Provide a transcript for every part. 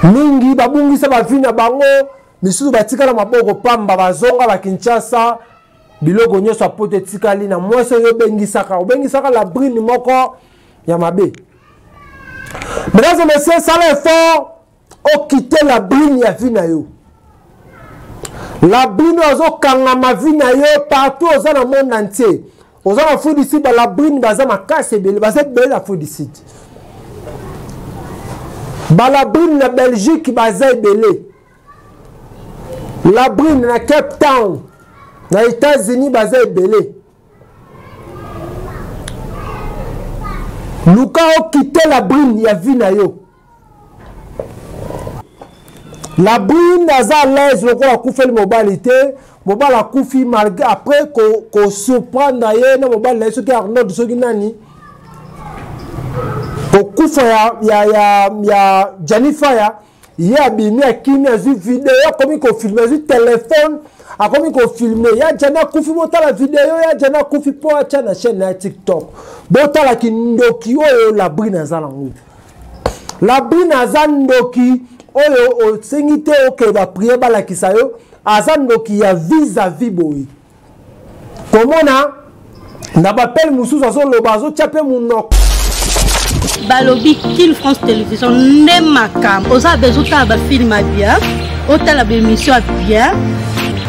Mingi babungisa ba vie na bango, misusu batikala maboko pamba, bazonga ba Kinshasa, biloko nyonso ya poto etikali na mwasi oyo obengisaka, obengisaka la brune moko ya mabe. Mesdames et messieurs, sala effort okite la brune ya vie na yo. La brune oyo azokangama vie na yo partout oza na monde entier. Oza na Afrique du Sud, ba la brune baza makasi ebele, baza ebele na Afrique du Sud. Ba la brune na Belgique baza ebele. La brune na Cape Town na États-Unis baza ebele. Luka okite la brune ya vie na yo. La brune aza à l'aise lokola akufeli mobali te, mobali akufi malgré après ko surprendre ye na mobali na ye soki Arnold soki nani kokufa ya Gianni Faya, ye abimi akimi azwi video akomi kofilme, azwi telefone akomi kofilme ya Gianni akufi, botala video ya Gianni akufi mpo atya na chaîne ya TikTok. Botala kindoki oyo la brune aza nango. La brune aza ndoki oyo osengi te okende ba prière balakisa yo, aza ndoki ya vis-à-vis boye. Komona na bapele mosusu azoloba azotya mpe monoko. Balobi Kin France Télévision nde makambo. Oza besoin otala ba film ya bien, otala ba émission ya bien.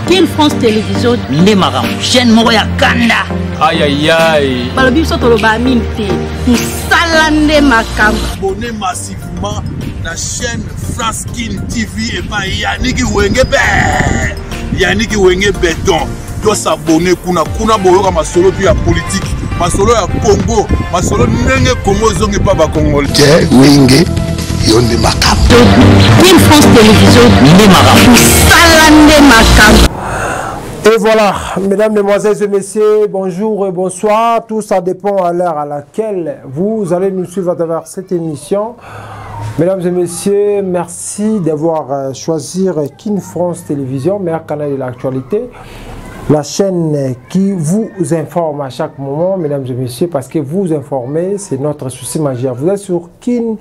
Kin France Télévision nde makambo, chaîne moko ya kanda. Aïe aïe aïe. Balobi biso toloba mingi te, mosala nde makambo. Abonnez massivement na chaîne France Kin TV et pas Yannick Wenge be. Yannick Wenge béton. Doit s'abonner kuna kuna boyoka masolo tu ya politique, masolo ya Congo, masolo ndenge Congo zongi pa ba Congolais. Te Wenge yo nde makambo. Kin France Télévision nde makambo. Mosala nde makambo. Et voilà, mesdames, mesdemoiselles et messieurs, bonjour et bonsoir. Tout ça dépend à l'heure à laquelle vous allez nous suivre à travers cette émission. Mesdames et messieurs, merci d'avoir choisi Kin France Télévision, meilleur canal de l'actualité, la chaîne qui vous informe à chaque moment, mesdames et messieurs, parce que vous informer, c'est notre souci majeur. Vous êtes sur Kin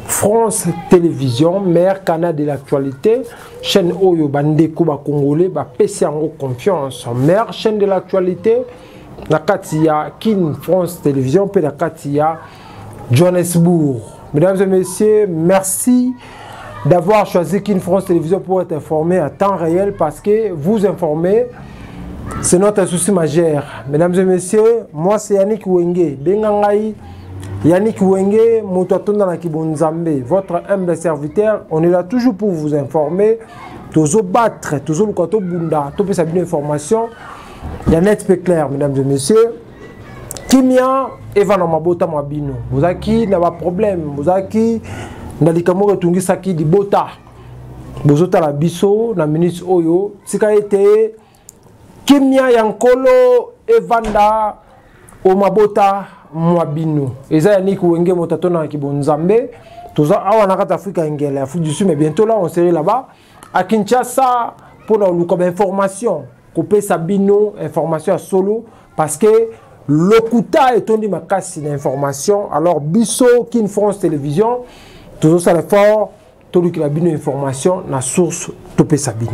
France Télévision, meilleur canal de l'actualité, chaîne oyo bandeko ba congolais ba pesi yango confiance, meilleure chaîne de l'actualité na kati ya Kin France Télévision pe na kati ya Johannesburg. Mesdames et messieurs, merci d'avoir choisi Kin France Télévision pour être informé à temps réel, parce que vous informer, c'est notre souci majeur. Mesdames et messieurs, moi c'est Yannick Wenge, Bengangai Yannick Wenge, moto atonda na kibonzambe, votre humble serviteur. On est là toujours pour vous informer, toujours battre, toujours luka to bunda, to pesa bino information. Il y a net peu clair, mesdames et messieurs. Kimia eva na mabota mabino. Bozaki na ba problème, bozaki na likambo etungisaki libota. Bozotala biso na minute oyo, tika ete kimia ya nkolo evanda o mabota mwa bino. Eza Yannick Wenge moto atonaka kibonzambe. Toza awa na kati Afrika ngele, Afrique du Sud, mais bientôt là on serait là-bas à Kinshasa pour na luka ba information, kopesa bino information ya solo, parce que lokuta etondi makasi na information. Alors biso Kin France Télévision toujours ça l'effort tolukela bino information na source topesa bino.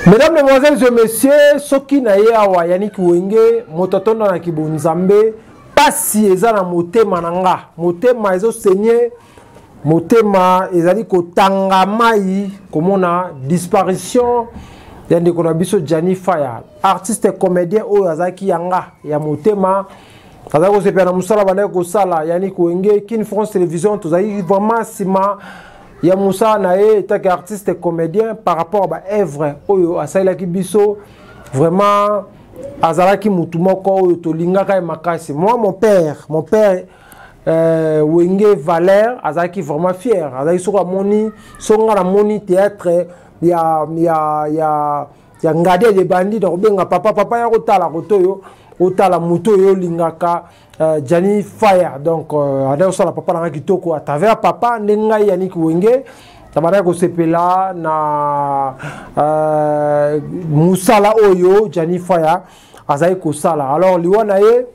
Mesdames, mesdemoiselles et messieurs, soki na ye awa Yannick Wenge moto atonda na kibonzambe, pasi eza na motema na nga, motema ezosenye, motema ezali kotanga mai komona disparition ya ndeko na biso Gianni Faya, artiste comédien oyo azalaki yanga ya motema, azalaki kosepela na mosala bandaki kosala. Yannick Wenge, Kin France Télévision, tozalaki vraiment nsima ya mosala na ye etaki artiste comédien par rapport à ba œuvre oyo asalelaki biso. Vraiment azalaki mutu moko oyo tolingaka ye makasi. Moi, mon père Wenge Valère azalaki vraiment fier. Azalaki soko amoni, soko nga namoni théâtre ya Ngadi de Bandi, donc benga papa, papa ya kotala kotoyo, otala mutu oyo olingaka Gianni Fire. Donc adé osala papa nanga kitoko à travers papa nde ngai Yannick Wenge tabandaki kosepela na mosala oyo Gianni Fire azalaki kosala. Alors liwa na ye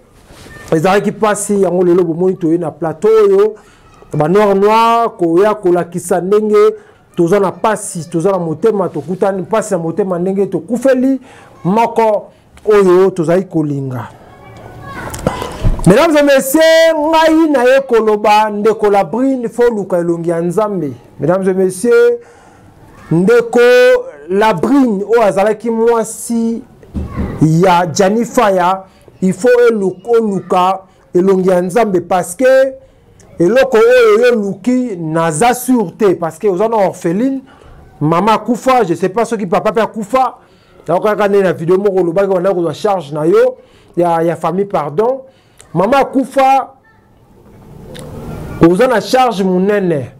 ezalaki mpasi yango lelo bomoni toye na plateau oyo. Ba noir noir koya kolakisa ndenge toza na pasi, toza na motema, tokutani pasi na motema ndenge tokufeli moko oyo tozali kolinga. Mesdames et messieurs, ngai naye koloba ndeko Labrine faut luka elongi ya Nzambe. Mesdames et messieurs, ndeko Labrine oyo azalaki mwasi ya Gianni Faya, il faut oluka elongi ya Nzambe parce que eloko oyo yo luki naza sûr te parce que oza na orpheline, mama akufa, je sais pas soki papa pe akufa. Nakokaka nde na video moko olobaki banda kozwa charge na yo ya famille, pardon. Mama akufa, oza na charge monene.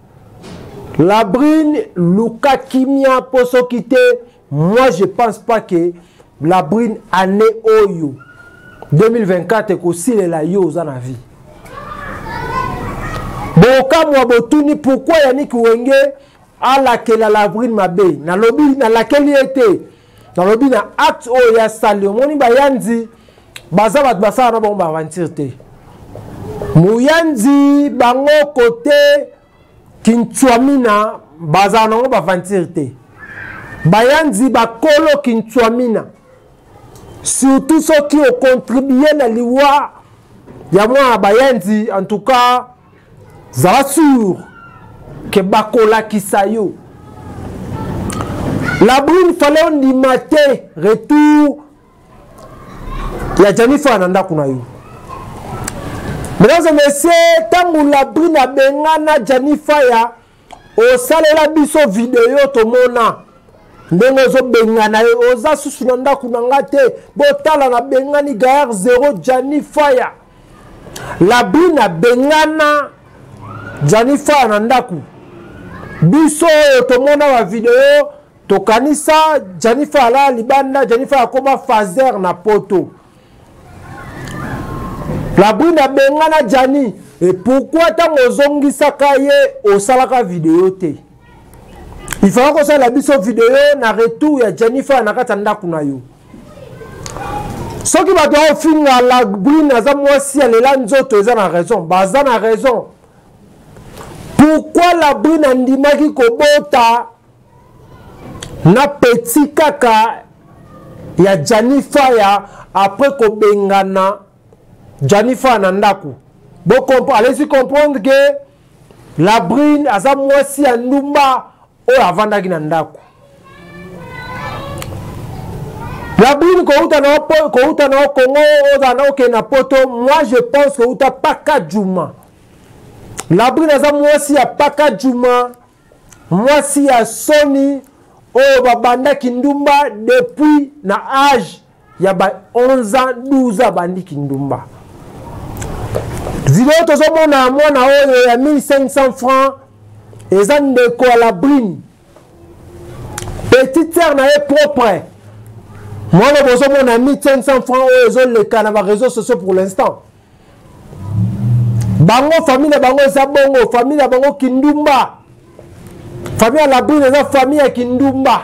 Labrine luka kimia po soki te, moi je pense pas que Labrine année oyo 2024 ekosilela yo oza na vie. Bokamwa botuni pourquoi Yannick Wenge alakela Labrine mabe. Nalobi nalakeli ye te, nalobi na acte oyo ya sali. Omoni bayanzi baza bato basala na bango baaventure te. Moyanzi bango kote Kintswamina bazala nango baaventure te. Bayanzi bakolo Kintswamina, surtout soki ocontribue na liwa ya mwana bayanzi, en tout cas zala sûr ke bakolakisa yo. Labrine fallait ondima te retour ya Gianni Faya na ndako na yo. Mesdames et messieurs, ntango Labrine abengana Gianni Faya, osalela biso video tomona ndenge ozobengana ye, oza susu na ndako na nga te, botala nabengani Gaillard 0 Gianni Faya. Labrine abengana Gianni Faya na ndako. Biso oyo tomona ba video tokanisa Gianni Faya alala libanda, Gianni Faya akoma phaser na poto. Labrine abengana Gianni. Et pourquoi ntango ozongisaka ye osalaka video te? Il fallait kosala biso video na retour ya Gianni Faya na kati ya ndako na yo. Soki bato baofinga Labrine aza mwasi alela nzoto, eza na raison, baza na raison. Pourquoi Labrine andimaki kobota na petit kaka ya Gianni Faya après kobengana Gianni Faya na ndako? Allez-y comprendre que Labrine aza mwasi ya ndumba oyo avandaki na ndako. Labrine kouta na kouta na Congo, oza na okende na poto, moi je pense kouta Paka Juma. Labrine aza mwasi ya Paka Juma, mwasi ya soni oyo babandaki ndumba depuis na âge ya ba 11 ans, 12 ans bandiki ndumba. Video tozomona mwana oyo ya 1500 francs eza ndeko ya Labrine, petite sœur na ye propre. Mwana bozomona 1500 francs oyo ezoleka na ba réseaux sociaux pour l'instant. Bango famille na bango eza bongo, famille na bango kindumba. Famille ya Labrine eza famille ya kindumba.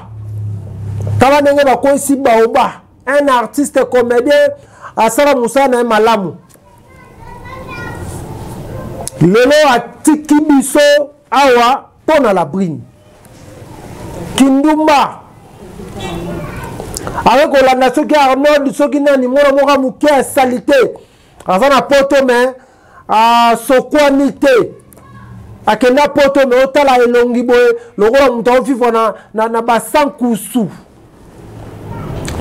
Tala ndenge bakwesi baoba, un artiste comédien asala mosala na ye malamu. Lelo atiki biso awa mpo na Labrine. Kindumba. Aye kolanda soki Arnold soki nani, mwana moko moke ya salite. Aza na poto mais asokwami te. Akenda poto mais otala elongi boye lokola moto aovivre na basankusu.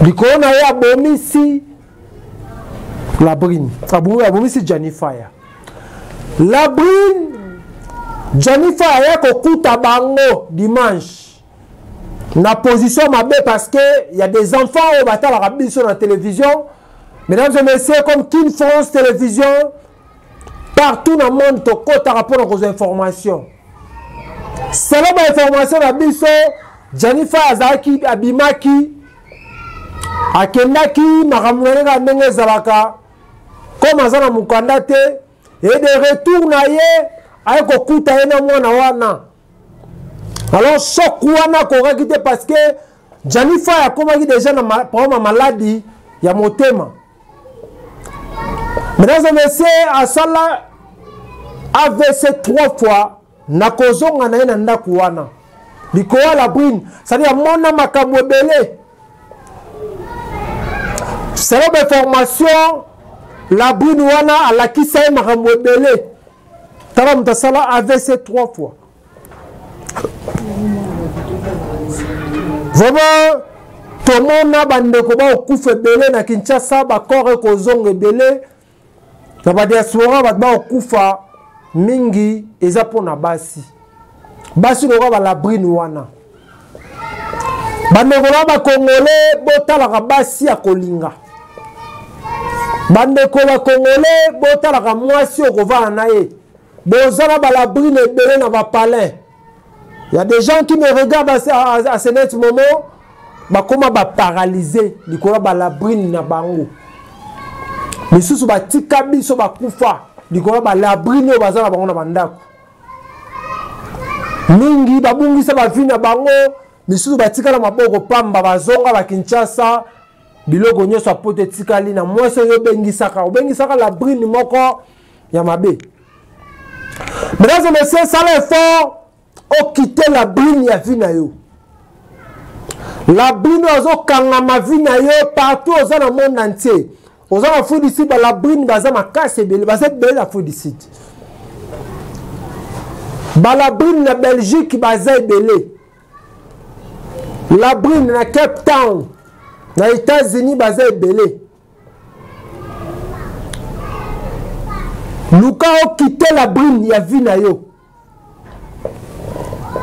Likolo na ye abomisi Labrine, abomisi Gianni Faya. Labrine, Gianni Faya aya kokuta bango dimanche na position mabe parce que y a des enfants oyo batalaka biso na télévision. Mesdames et messieurs, comme Kin France Télévision, partout dans le monde, tokotaka mpona kozwa information. Selon ba information na biso, Gianni Faya azalaki, abimaki, akendaki makambo na ye kaka ndenge ezalaka, comme aza na mokanda te, et de retour na ye aye kokuta ye na mwana wana. Alors choc wana akokaki te parce que Gianni Faya akomaki déjà na problème ya maladie ya motema. Mesdames et messieurs, asala Avc 3 fois nakozonga na ye na ndako wana likolo ya labrine cestadire amona makambo ebele. Selon bainformation, labrine wana alakisa ye makambo ebele. Tala moto asala AVC 3 fois. Vraiment tomona bandeko bakokufa ebele na Kinshasa, bakor ekozonga ebele na badiaspora, bato bakokufa mingi eza mpona basi, basi lokola balabrine wana. Bandeko na bakongole, botalaka basi ya kolinga. Bandeko bakongole, botalaka mwasi okovanda na ye. Boza na balabrine ebele na bapalin. Ya des gens qui me regardent à ce net moment, bakoma baparalyse likolo ya balabrine na bango. Misusu batika biso, bakufa likolo ya balabrine oyo baza na bango na bandako. Mingi babungisa bavi na bango, misusu batikala maboko pamba, bazonga bakinshasa, biloko nyonso apoto etikali na mwasi oyo obengisaka, obengisaka labrine moko ya mabe. Mesdames et messieurs, sala effort okite labrine ya vie na yo. Labrine oyo azokangama vie na yo partout oza na monde entier, oza na Afrique du Sud, balabrine baza makasi ebele, baza ebele na Afrique du Sud. Balabrine na Belgique baza ebele, labrine na Cape Town na États-Unis baza ebele. Luka okite labrine ya vie na yo,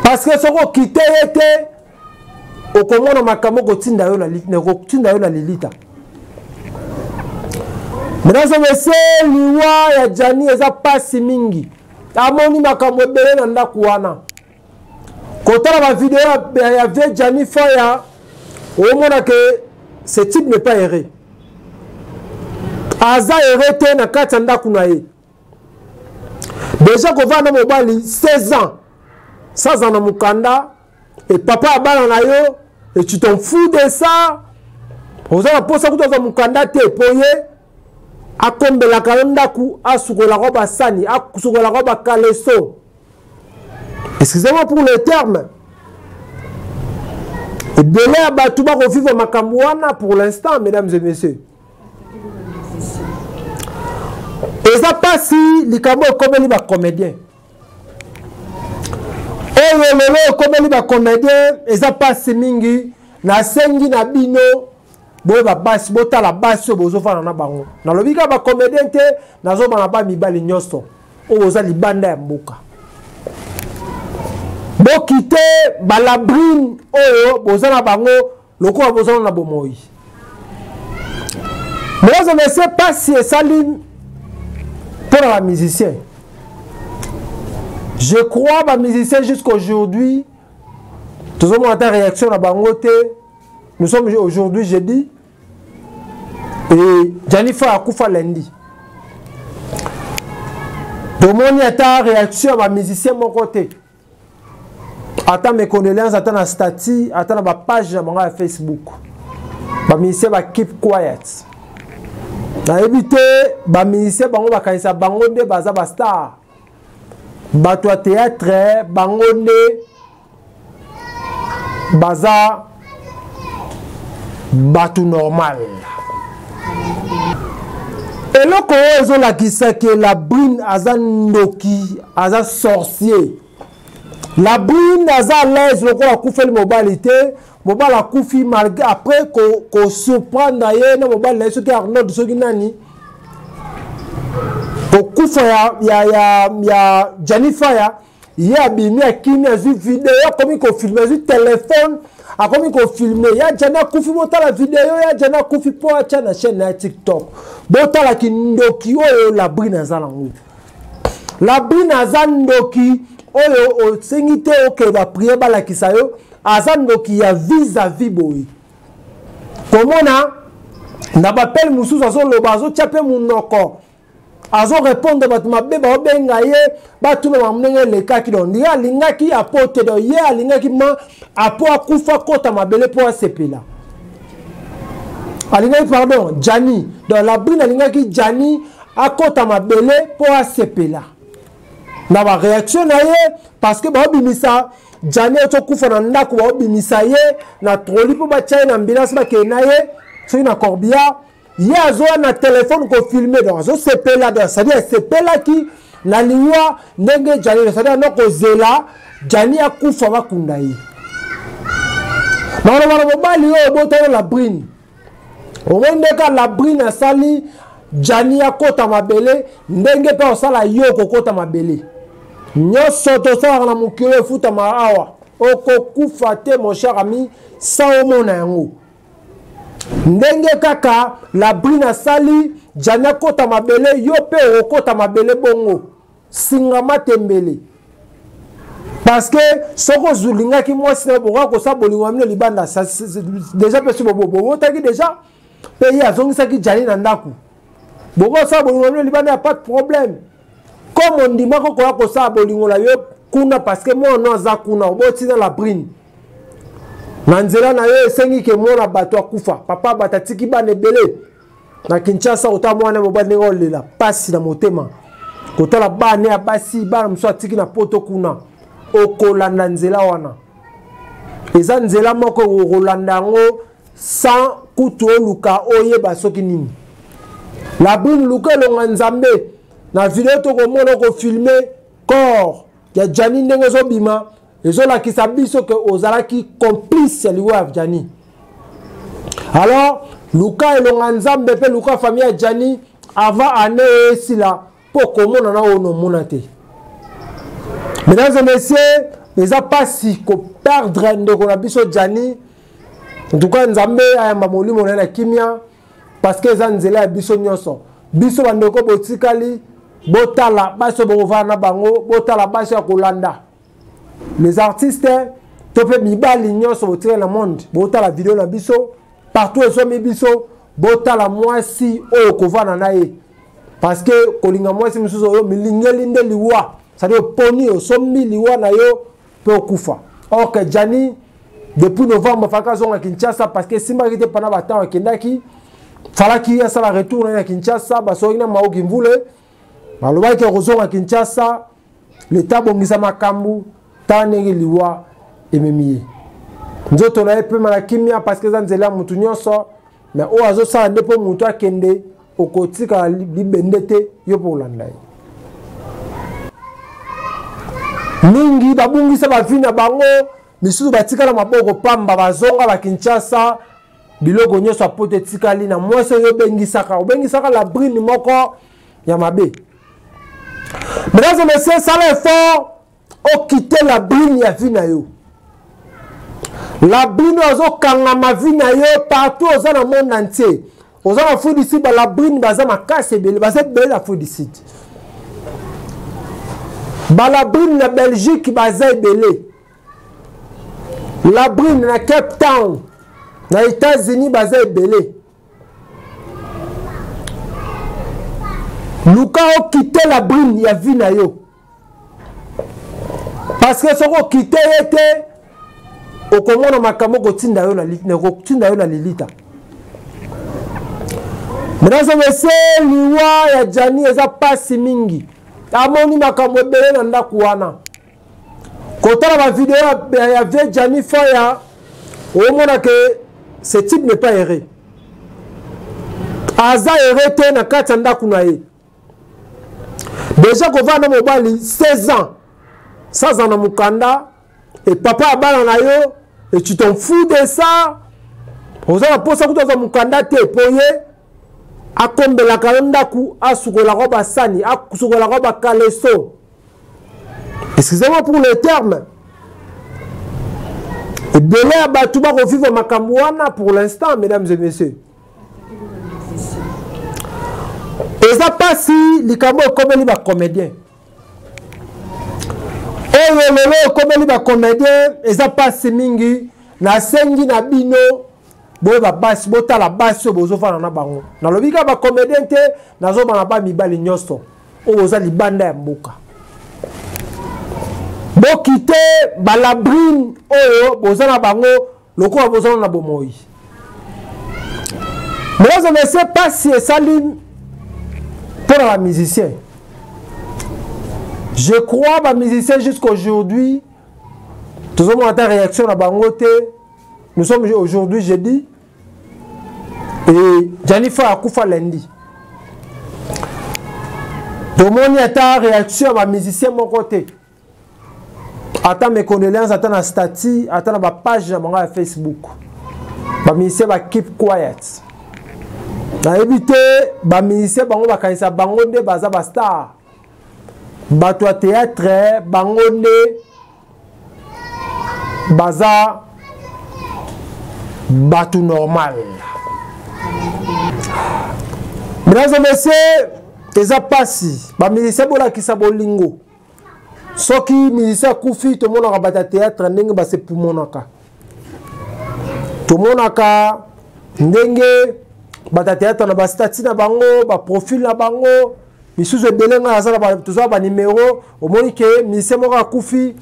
parce que soki okite ye te, okomona makambo okotinda yo na yo na lilita. Mesdames et messieurs, liwa ya Jani eza pasi mingi. Amoni makambo ebele na ndako wana. Kotala bavideo ya vie Jani Faya, omona ke ce type n'est pas heureux. Aza heureux te na kati ya ndako na ye. Deja kovanda na mobali 16 ans saza na mokanda e papa ya bana na yo, et tu t'en fous de ça. Oza na mposa kutu azwa mokanda te po ye akombelaka yo ndako, asukolaka basani, asukolaka bakaleso, excusez-moi pour le terme. Ebele ya bato bakovivre makambo wana pour l'instant. Mesdames et messieurs, eza mpasi likambo ekomeli bacomédien oyo lelo ekomeli bacomédien, eza mpasi mingi. Nasengi na bino boyeba basi, botala basi oyo bozofanda na bango. Nalobi kaka bacomédien te, nazobana ba mibali nyonso oyo boza libanda ya mboka, bokite balabrine oyo boza na bango lokola boza na bomoi. Mesdames et messieurs, pasi esali mpona bamusicien. Je crois bamusicien jusqu'aujourd'hui tozomona ata réaction na bango te. Nous sommes aujourd'hui jeudi et Janifa akufa lundi. Tomoni ata réaction ya bamusicien moko te, ata mes condoléances, ata na statut, ata na bapage na bango ya Facebook. Bamusicien ba keep quiet. Nayebi te, bamusicien bango bakanisa bango nde baza bastar, bato ya théâtre bango nde baza bato normal. Eloko oyo ezolakisa ke Labrine aza ndoki, aza sorcier. Labrine aza à l'aise lokola akufeli mobali te. Mobali akufi, malgré après kosurprendre ko ye na mobali na ye, soki Arnold, soki nani, kokufa ya Jani Faya, ye abimi, akimi, azwi video, akomi kofilme, azwi telefone, akomi kofilme: "Ya Jani akufi, botala video, ya Jani akufi", mpo atya na chaîne ya TikTok. Botala kindoki oyo Labrine aza nango. Labrine aza ndoki oyo osengi te okende bapriere balakisa yo. Aza ndoki ya vis-à-vis boye. Komona na bapele mosusu azoloba, azotya mpe monoko, azorépondre bato mabe baobenga ye, batuna bango ndenge elekaki. Donc ye alingaki apo te, donc ye alingaki ma apo akufa, kota mabele mpo asepela. Alingaki, pardon, Jani, donc Labrine alingaki Jani akota mabele mpo asepela. Na ba réaction na ye parce que baobimisa Gianni otokufa na ndako, baobimisa ye na troli mpo batya ye na ambulance bakende na ye soki na corbillard. Ye azoya na telefone kofilme, donc azosepela, donc c'est-à-dire asepelaki na liwa ndenge Gianni, c'est-à-dire no kozela Gianni akufa bakunda ye. Nakoloba na mobali oyo obotana la brine, omoni ndeka la brine asali Gianni akota mabele, ndenge mpe osala yo kokota mabele. Nyonso tosalaka na mokili oyo efutama awa, okokufa te mon cher ami sans omona yango. Ndenge kaka la brine asali Gianni akota mabele, yo mpe okokota mabele bongo singama tembele. Parce que soko ozulingaki mwasi na yo, bokoka kosala bolingo ya bino libanda, déjà mpe soki bobotaki déjà, mpe ye azongisaki Gianni na ndako, bokoka kosala bolingo ya bino libanda, ya pas de problème. Comme ondimaki okoya kosala bolingo na yo kuna parce que mwana aza kuna, oboti na la brine na nzela na yo, esengi ke mwana bato akufa. Papa bato atiki bana ebele na Kinshasa, kotala mwana mobali ndenge olela pasi na motema, kotala bana ya basi, bana mosusu atiki na poto kuna. Okolanda nzela wana, eza nzela moko okolanda yango sans kutu oluka oyeba soki nini. La brune luka elonga Nzambe. Na video tokomona okofilme corps ya Gianni ndenge ezobima, ezolakisa biso ke ozalaki complice ya liwa ya Gianni. Alors luka elonga Nzambe mpe luka famille ya Gianni avant année esila, mpo komona na oyo nomona te. Mesdames et messieurs, eza pasi koperdre ndeko na biso Gianni. En tout cas Nzambe ayamba molimo na ye na kimia, parce que eza nzela ya biso nyonso. Biso bandeko botikali, botala basi oyo bokovanda na bango, botala basi ya kolanda les artistes to mpe mibali nyonso botikali na monde, botala video na biso partout esomi biso, botala mwasi oyo kovanda na ye, parce que kolinga mwasi mosusu oyo milingeli nde liwa, c'est-à-dire oponi osombi liwa na yo mpe okufa. Or que Gianni depuis novembre falaki azonga Kinshasa, parce que esimbaki te pendant batemps akendaki, falaki asala retour na ye na Kinshasa. Basoki na Maoki Mvule balobaki akozonga Kinshasa, leta abongisa makambo ta ndenge liwa ememi ye, nzoto na ye pema na kimia, parce que eza nzela ya mutu nyonso. Mais oyo azosala nde mpo mutu akende, okotikala libende te yo mpo kolanda ye. Mingi babungisa bavi na bango, misusu batikala maboko pamba, bazonga ba Kinshasa, biloko nyonso ya poto etikali na mwasi oyo obengisaka, obengisaka la brine moko ya mabe. Mesdames et messieurs, sala effort okite la brine ya vie na yo. La brine oyo azokangama vie na yo partout, oza na monde entier, oza na Afrique du Sud, ba la brine baza makasi ebele, baza ebele na Afrique du Sud, ba la brine na Belgique baza ebele, la brine na Cape Town na États-Unis baza ebele. Luka okite la brine ya vie na yo, parce que soki okite ye te, okomona makambo okotinda yo na okotinda yo na lilita. Mesdames et messieurs, liwa ya Gianni eza pasi mingi. Amoni makambo ebele na ndako wana. Kotala ba video ya vieux Gianni Faya, omona que ce type n'est pas erré. Aza erré te na kati ya ndako na ye. Déjà kovanda na mobali 16 ans, sans na mokanda, et papa abala na yo, et tu t'en fous de ça. Oza na posa kutu aza mokanda te, po ye akombelaka yo ndako, asukolaka basani, asukolaka bakaleso. Excusez-moi pour le terme. Ebele ya bato bakovivre makambo wana pour l'instant, mesdames et messieurs. Eza pasi likambo ekomeli ba comédien. Oyo lelo ekomeli ba comédien eza pasi mingi. Nasengi na bino boyeba basi, botala basi oyo bozofanda na bango. Nalobi kaka ba comédien te, nazobana ba mibali nyonso oyo boza libanda ya mboka. Bokite balabrine oyo boza na bango lokola boza na bomoi. Mesdames et messieurs, pasi esali mpo na ba musicien. Je crois ba musiciens jusqu'aujourd'hui tozomona ata réaction na bango te. Nous sommes aujourd'hui jeudi et Gianni Fay akufa lundi. Tomoni ata réaction ya ba musiciens moko te. Ata mes condoléances ata na statut ata na ba page na bango ya Facebook. Ba musiciens ba keep quiet. Nayebi te ba musiciens bango bakanisa bango nde baza ba star. Bato ya théâtre bango nde baza bato normal. Mesdames et messieurs, eza pasi ba musiciens bolakisa bolingo. Soki musicien akufi tomonaka bato ya théâtre ndenge basepumonaka, tomonaka ndenge bato ya théâtre na bastati na bango baprofil na bango misusu ebele. Ngai aza na toza ba numero, omoni ke musicien moko akufi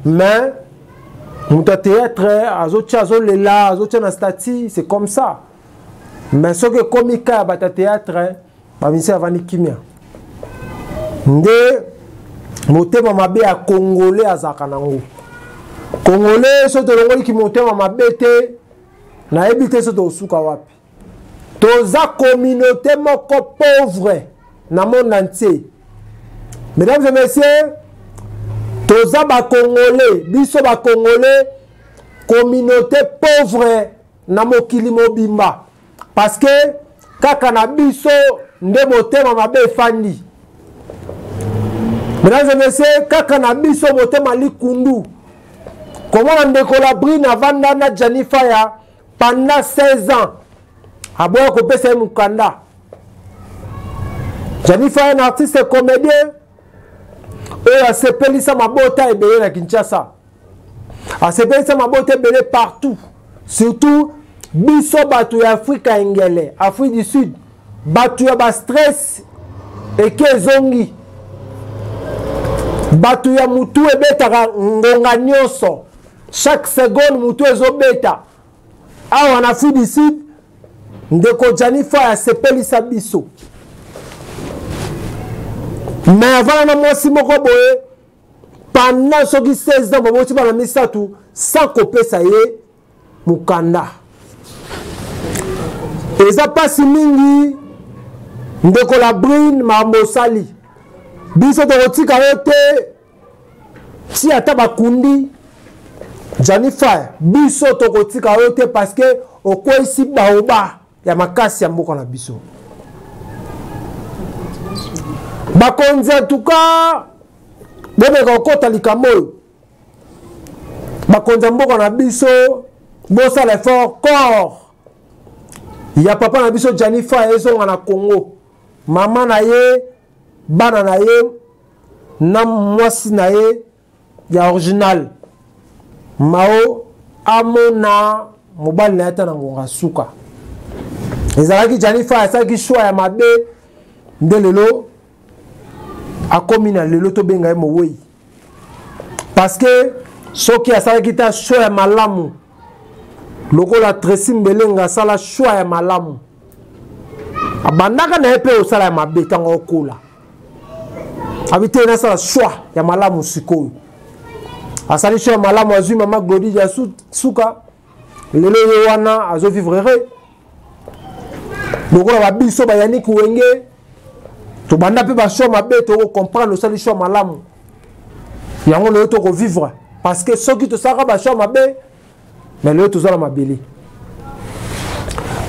mais moto ya théâtre azotia, azolela, azotia na stati, c'est comme ça. Mais soki ekomi ka ya bato ya théâtre, bamusicien avandi kimia. Nde motema mabe ya Congolais azalaka nango. Congolais soki tolongoliki motema mabe te, nayebi te soki tokosuka wapi. Toza communauté moko pauvre na monde entier. Mesdames et messieurs, toza ba Congolais, biso ba Congolais communauté pauvre na mokili mobimba, parce que kaka na biso nde motema mabe efandi. Mesdames et messieurs, kaka na biso motema likundu. Komona ndeko Labrine avanda na Gianni Faya pendant 16 ans, aboya kopesa ye mokanda. Gianni Faya na artiste comédien oyo asepelisa mabota ebele na Kinshasa, asepelisa mabota ebele partout, surtout biso bato ya Afrika engele, Afrique du Sud, bato ya ba stress eke ezongi, bato ya mutu ebetaka ngonga nyonso, chaque seconde mutu ezobeta. Awa na Afrique du Sud, ndeko Gianni Faya asepelisa biso, mais avanda na mwasi moko boye pendant soki 16 ans, baboti bana misato sans kopesa ye mokanda. Eza pasi mingi ndeko Labrine, makambo osali biso tokotika yo te. Si ata bakundi Gianni Faya, biso tokotika yo te, parce que okweyisi baoba ya makasi ya mboka na biso. Bakonzi en tout cas bomeka kokota likambo oyo. Bakonzi ya mboka na biso bosala effort, corps ya papa na biso Gianni Faya ezonga na Congo, mama na ye, bana na ye na mwasi na ye ya original Mao amona mobali na ye ata na ngonga suka. Ezalaki Gianni Faya asalaki choix ya mabe, nde lelo akomi na lelo tobenga ye mowei, parce que soki asalaki ta choix ya malamu lokola Tracy Mbelenga asala choix ya malamu, abandaka na ye mpe osala ya mabe ntango okola abi te nasala choix ya malamu. Sikoyo asali choix ya malamu, azwi mama Glody ya suka, lelo ye wana azovivre heureux lokola babiso bayaniki wenge tobanda mpe bachoix mabe, tokocomprendre osali choix malamu yango lelo tokovivre, parce que soki tosalaka bachoix mabe, mais lelo toza na mabele.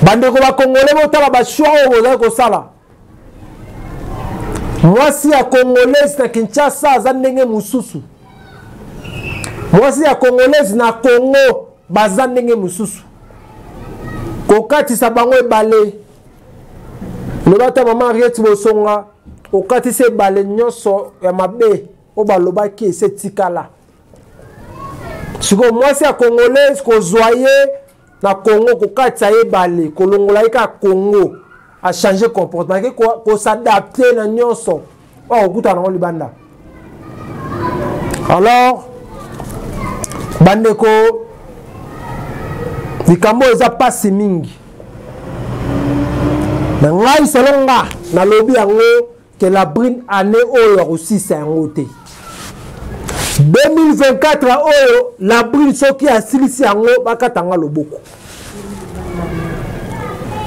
Bandeko bakongole, botala bachoix oyo bozali kosala. Mwasi ya Congolaise na Kinshasa aza ndenge mosusu, mwasi ya Congolaise na Congo baza ndenge mosusu. Kokatisa bango ebale, loba ata mama Henriette Bosonga, okatisa ebale nyonso ya mabe oyo balobaki ese etikala. Sikoyo mwasi ya Congolaise kozwa ye na Congo, kokatisa ye ebale, kolongola ye kaka Congo, achange comportement, ake kosadapte na nyonso oyo akokutana nango libanda. Alors bandeko, likambo oyo eza pasi mingi na ngai, solo nga nalobi yango. que la brune année oyo akosisa yango te. 2024 oyo la brune soki asilisi yango bakata nga loboko.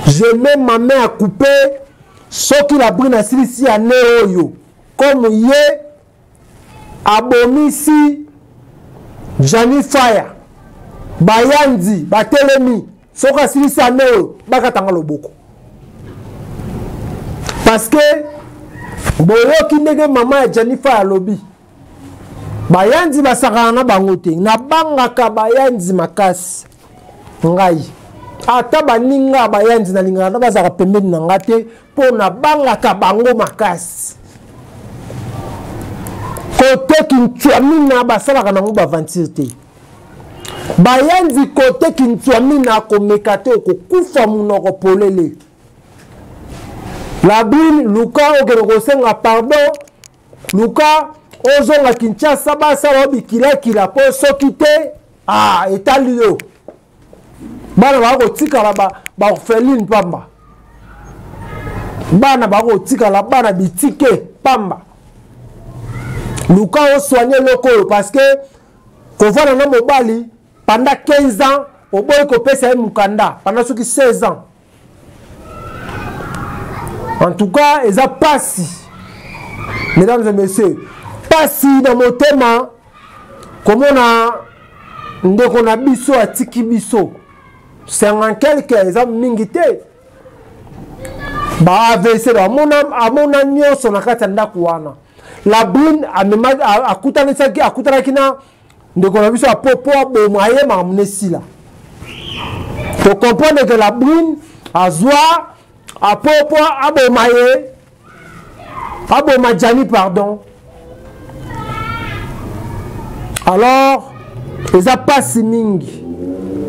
Je mets ma main à couper soki la brune asilisi année oyo comme ye abomisi Gianni Fire bayandi batelemi soki asilisi année oyo bakata nga loboko. Parce que boyoki ndenge mama ya Gianni Fire alobi bayanzi basakana na bango te. Nabangaka bayanzi makasi ngai, ata baninga bayanzi nalingaka na bazalaka pembeni na nga te mpo nabangaka bango makasi. Kote Kintuamina basalaka nango baventure te. Bayanzi kote Kintuamina komeka te, okokufa monoko polele. La brune luka okende kosenga pardon, luka ozonga Kinshasa basala yo bikilakila mpo soki te, etali yo. Bana bakotikala ba orpheline pamba, bana bakotikala bana bitike pamba. Luka osoigne eloko oyo parce que kovanda na mobali pendant 15 ans oboyi kopesa ye mokanda pendant soki 16 ans. En tout cas, eza pasi. Mesdames et messieurs, pasi na motema komona ndeko na biso atiki biso 50 quelque eza mingi te. Ba AVC ba amona nyonso na kati ya ndako wana. La brune amema, akutanisaki, akutanaki na ndeko na biso ya popo aboma ye makambo na esila. To comprendre que la brune azwa apopo aboma ye, aboma Gianni pardon. Alors eza pasi mingi.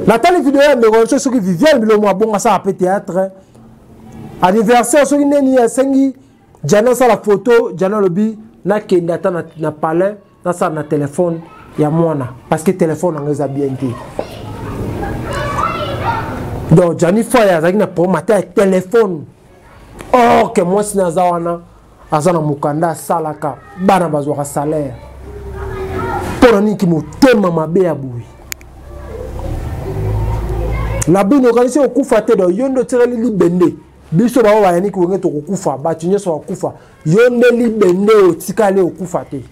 Natali video ya ndeko na biso soki Viviane Bilomo abonga asala pe théâtre anniversaire soki neni asengi Gianni asala photo, Gianni alobi nakende ata na palais nasala na téléphone ya mwana parce que téléphone yango eza bien te. Donc Gianni Faya azalaki na problème ata ya téléphone. Or que mwasi na aza wana aza na mokanda asalaka, bana bazwaka salaire. Mpona nini ki motema mabe ya boye? La brune okanisi okufa te, donc yo nde otikali libende. Biso bango bayani kiwenge tokokufa, bato nyonso bakufa, yo nde libende otikali okufa te.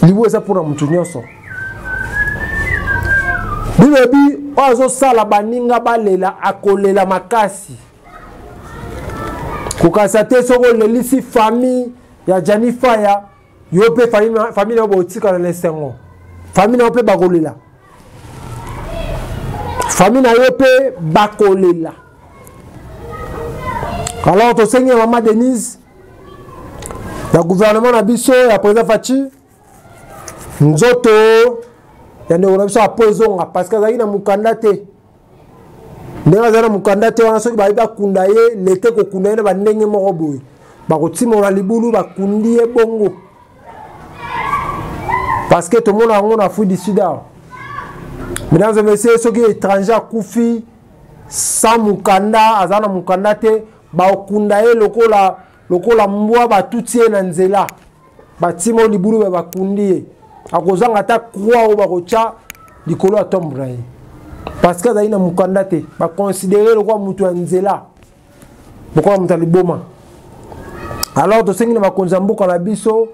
Liwa eza mpona motu nyonso. Bilobi oyo azosala baninga balela, akolela makasi. Kokasa te soki olelisi famille ya Gianni Faya, yo mpe famille na yo botikala na esengo, famille na yo mpe bakolela, famille na yo mpe bakolela. Alors tosengi ya mama Denise ya gouvernement na biso ya président Fatshi, nzoto ya ndeko na biso apo ezonga parce que azalaki na mokanda te. Ndenge azali na mokanda te wana, soki bayebi bakunda ye lete kokunda ye na bandenge moko boye, bakotimola libulu bakundi ye bongo parce que tomona yango na Afrique du Sud awa. Mesdames et messieurs, soki étranger akufi sans mokanda, aza na mokanda te, bakunda ye lokola mbwa batuti ye na nzela, batimo libulu ba bakundi ye, akozanga ata croix oyo bakotya likolo ya tombe na ye parce que azali na mokanda te, baconsidere lokola moto ya nzela, lokola moto ya liboma. Alors tosengi na bakonzi ya mboka na biso,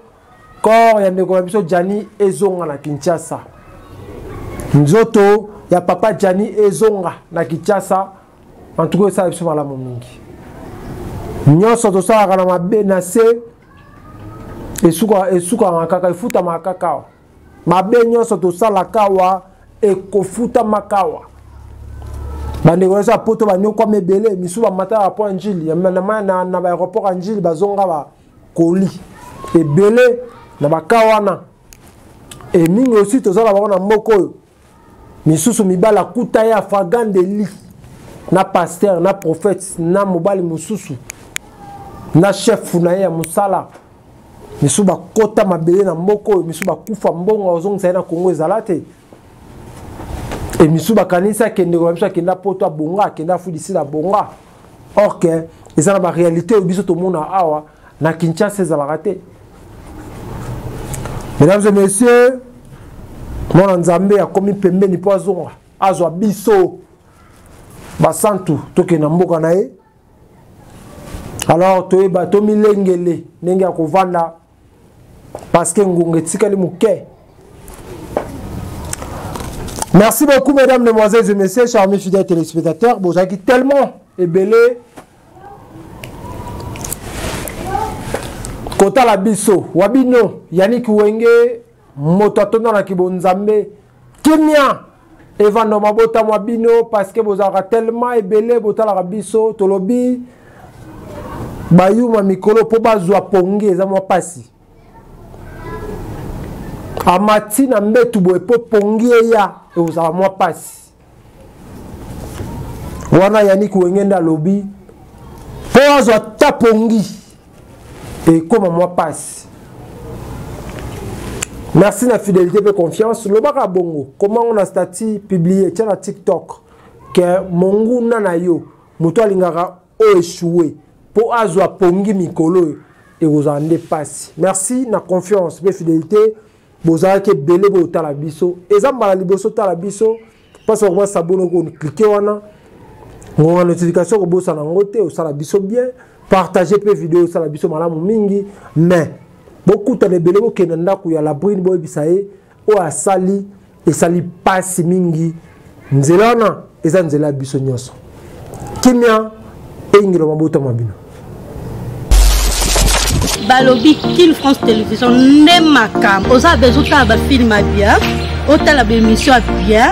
corps ya ndeko na biso Gianni ezonga na Kinshasa, nzoto ya papa Gianni ezonga na Kinshasa. En tout cas esala biso malamu mingi. Nyonso tosalaka na mabe na se esukaka kaka, efutamaka kaka awa. Mabe nyonso tosalaka awa ekofutamaka awa. Bandeko nyonso ya poto banyokwama ebele, misusu bamata na pont ya Njili, na ba aéroport ya Njili bazonga ba colis ebele na baka wana. E mingi aussi tozala bango na mboka oyo, misusu mibali akuta ye afagandeli na pasteur na prophète na mobali mosusu na chef na ye ya mosala, misusu bakota mabele na mboka oyo, misusu bakufa mbongo azongisa ye na Congo ezala te. E misusu bakanisi akende kola, misusu akenda poto abonga, akenda Afrique du Sud abonga. Or que Eza na ba réalité oyo biso tomona awa na Kinshasa ezalaka te. Mesdames et messieurs, mwana Nzambe akomi pembeni mpo azonga azwa biso basantu tokende na mboka na ye. Alors toyeba tomilengele ndenge ya kovanda parce que ngonga etikali moke. Merci beaucoup mesdames, mesdemoiselles et messieurs, chers amis fidèles téléspectateurs. Bozalaki tellement ebele kotala biso wabino Yannick Wenge moto atondanaki bonzambe kimia evanda mabota mwa bino parce que bozalaka tellement ebele botalaka biso. Tolobi bayuma mikolo mpo bazwa pongi eza mwa pasi, amati na mbetu boye mpo pongi eya ekozala mwa pasi wana. Yannick Wenge nde alobi mpo azwa ta pongi ekóma mwa pasi. Merci na fidélité mpe confiance. Lobaka bongo, komango na statut publié, tia na TikTok ke monguna na yo moto alingaka oéchouer mpo azwa pongi mikolo oyo ekozala nde pasi. Merci na confiance mpe fidélité. Bozalaki ebele boyotala biso, eza mbala liboso tala biso mpasi bakoma s'abonner, kocliquer wana ngonga notification, kobosana yango te. Osala biso bien, partage mpe video, osala biso malamu mingi. Mais bokutana ebele, bokende ndako ya Labrine, boyebisa ye oyo asali esali pasi mingi. Nzela wana eza nzela ya biso nyonso. Kimia eyingela mabotama bino. Balobi Kin France Télévision nde makambo. Oza besoin otala bafilm ya bien, otala baémission ya bien,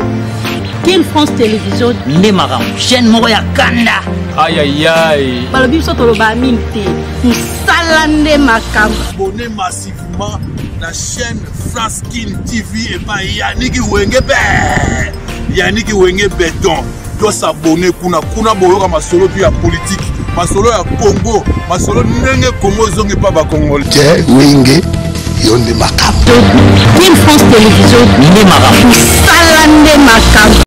Kin France Télévision nde makambo, chaîne moko ya kanda. Ayayay. Balobi biso tolobaa mingi te, mosala nde makambo. Abonnez massivement na chaîne France Kin TV epai Yaniki Wenge be Yaniki Wenge Beton. Tos'abonner kuna, kuna boyoka masolo tu ya politike, masolo ya Congo, masolo ndenge Congo ezongi mpa bacongolais. Te Wenge, yo nde makambo. Kin France Télévision nde makambo. Mosala nde makambo.